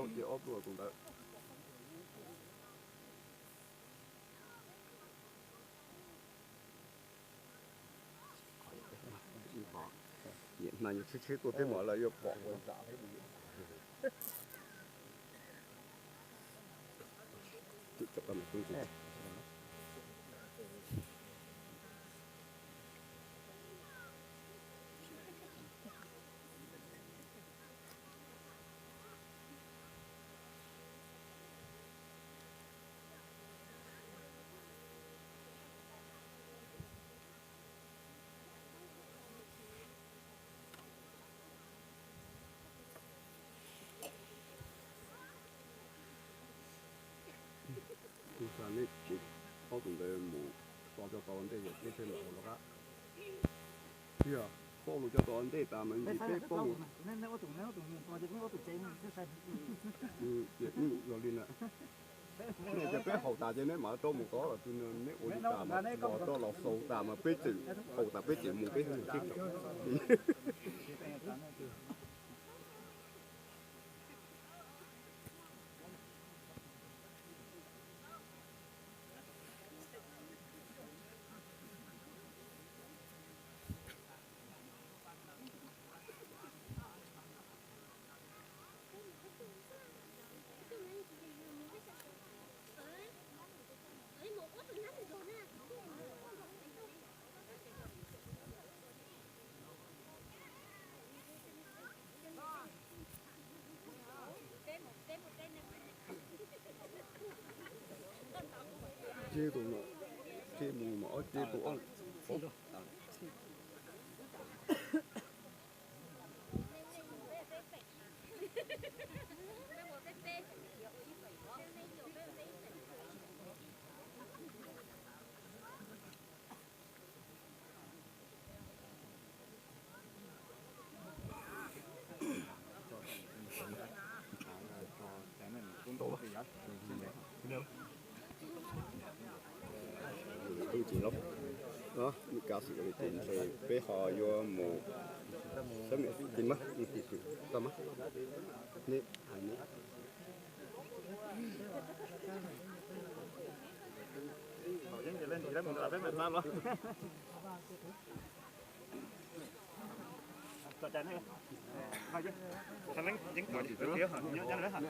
Ces ob tug tus ntawd. Niam hna yuav tsheb tsheb tuaj thiab mas lawv yuav pom ua zam. Kuv xa nej, kuv paub tus ntawd mus so cov tau ntej yog peb thiaj los ua lawv qab. Yog paub lus cov tau ntej tas mas ntshe peb paub mus. Ces ib yog li na, nej ces peb haus tas ces neb mam rov mus tod los tsis neb ua li cas mas los rau los xaus tas mas peb tseem haus tas peb tseem mus peb thiaj mus tsev. Tseb tus no, tseb mus mas ob tseb tus ob. Kav xwm ces ntshe peb ho yuav mus sab me ti mas tau mas ne hais ne.